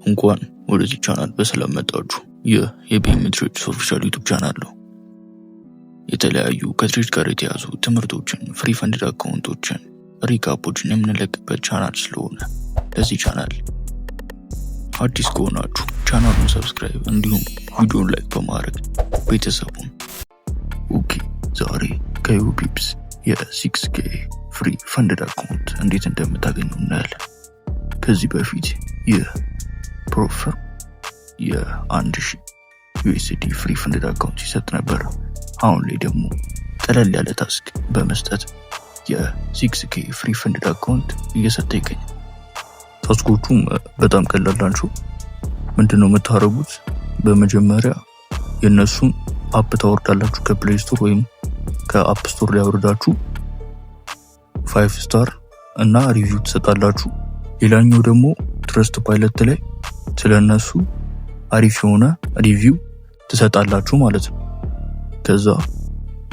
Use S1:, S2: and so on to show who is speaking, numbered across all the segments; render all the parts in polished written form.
S1: እንኳን ወደዚህ ቻናል በሰላም መጣችሁ። ይህ የቢኤም Trades official YouTube channel ነው። የተለያዩ ከ trade ጋር የተያያዙ ትምህርቶችን፣ free funded account ኦችን፣ recap ኦችን የምንለቅበት ቻናል ስለሆነ ለዚህ ቻናል አዲስ ከሆናችሁ ቻናሉን subscribe እንዲሁም ቪዲዮን like በማድረግ ቤተሰቡን። Okay፣ ዛሬ ከ YoPips የ 6K free funded account እንዴት እንደምታገኙ እናያለን። ከዚህ በፊት ይህ prop firm የ1000 USD free funded account ሲሰጥ ነበር። አሁን ላይ ደግሞ ቀለል ያለ task በመስጠት የ 6K free funded account እየሰጠ ይገኛል። Task ኦቹም በጣም ቀላል ናቸው። ምንድነው የምታደርጉት? በመጀመሪያ የእነሱን app ታወርዳላችሁ፣ ከ Play Store ወይም ከ App Store ላይ አውርዳችሁ 5 star እና review ትሰጣላችሁ። ሌላኛው ደግሞ Trustpilot ላይ ስለ እነሱ አሪፍ የሆነ review ትሰጣላችሁ ማለት ነው። ከዛ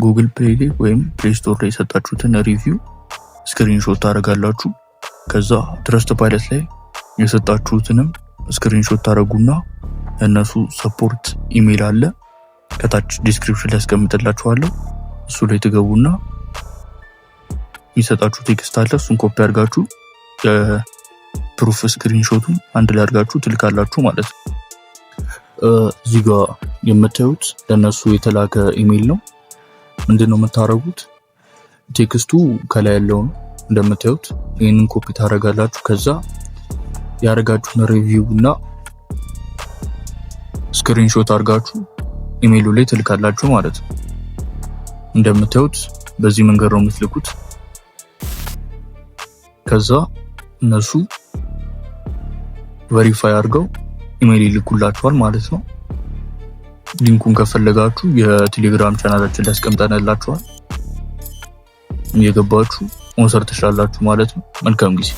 S1: Google Play ላይ ወይም Play Store ላይ የሰጣችሁትን review screenshot ታደርጋላችሁ። ከዛ Trustpilot ላይ የሰጣችሁትንም screenshot ታደርጉና እነሱ support email አለ፣ ከታች description ላይ ያስቀምጥላችኋለሁ። እሱ ላይ ትገቡና የሚሰጣችሁ text አለ። እሱን ኮፒ አድርጋችሁ የ proof screenshot ኡን አንድ ላይ አድርጋችሁ ትልካላችሁ ማለት ነው። እዚህ ጋር የምታዩት ለእነሱ የተላከ ኢሜይል ነው። ምንድን ነው የምታደርጉት? Text ኡ ከላይ ያለው ነው እንደምታዩት። ይህንን ኮፒ ታደርጋላችሁ። ከዛ ያደረጋችሁን review እና screenshot አድርጋችሁ ኢሜይሉ ላይ ትልካላችሁ ማለት ነው። እንደምታዩት በዚህ መንገድ ነው የምትልኩት። ከዛ እነሱ verify አድርገው ኢሜይል ይልኩላችኋል ማለት ነው። Link ኡን ከፈለጋችሁ የቴሌግራም ቻናላችን ላይ አስቀምጠንላችኋል። እየገባችሁ መውሰድ ትችላላችሁ ማለት ነው። መልካም ጊዜ።